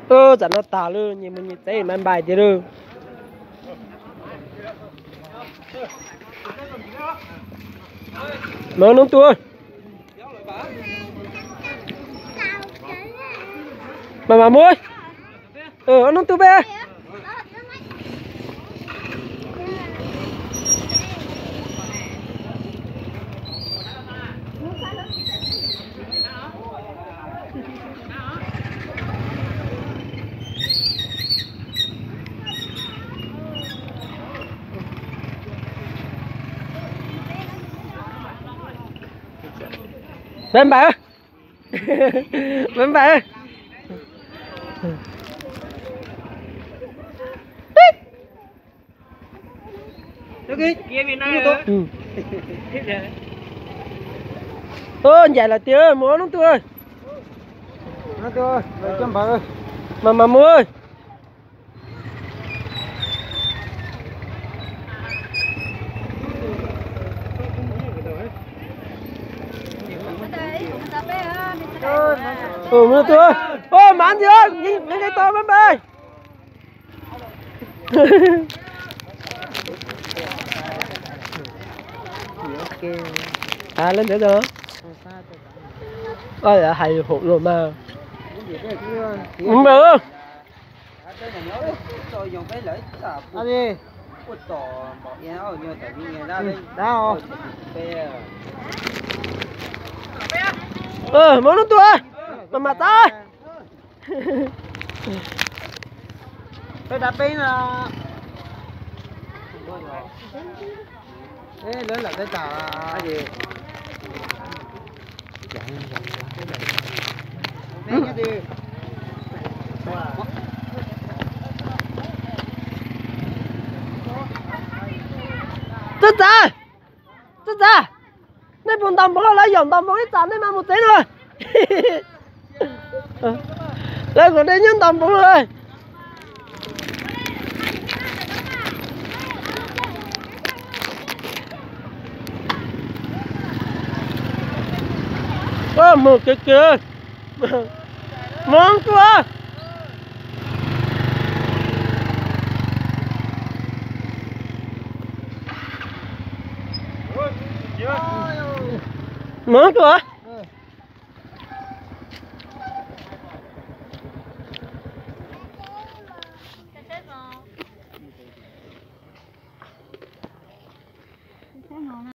Tsam no tas lawm, nyias mus nyias tsev, npaj npais tiag lawm. Mas hnub tuaj, mas mas mus, ob hnub tuaj peb. Npaj npais, npaj npais. Ncaim lawm tiag, mus ob hnub tuaj. Mas mas mus. Mus tuaj, mas ntxiv, nqe to npaj npais. Hais hauv los mas. Mus hnub tuaj, mas mas tas. Peb dab peb no. Lawv lam peb tas. Txawj txav, txawj txav, nej puas ntaus npoov, lawv yaum ntaus npoov ib tsam nej mas mus tsev no. Lawv kom nej nyob ntaus npoov lawm. Mus kiag kiag, mus tuaj. Mus tuaj.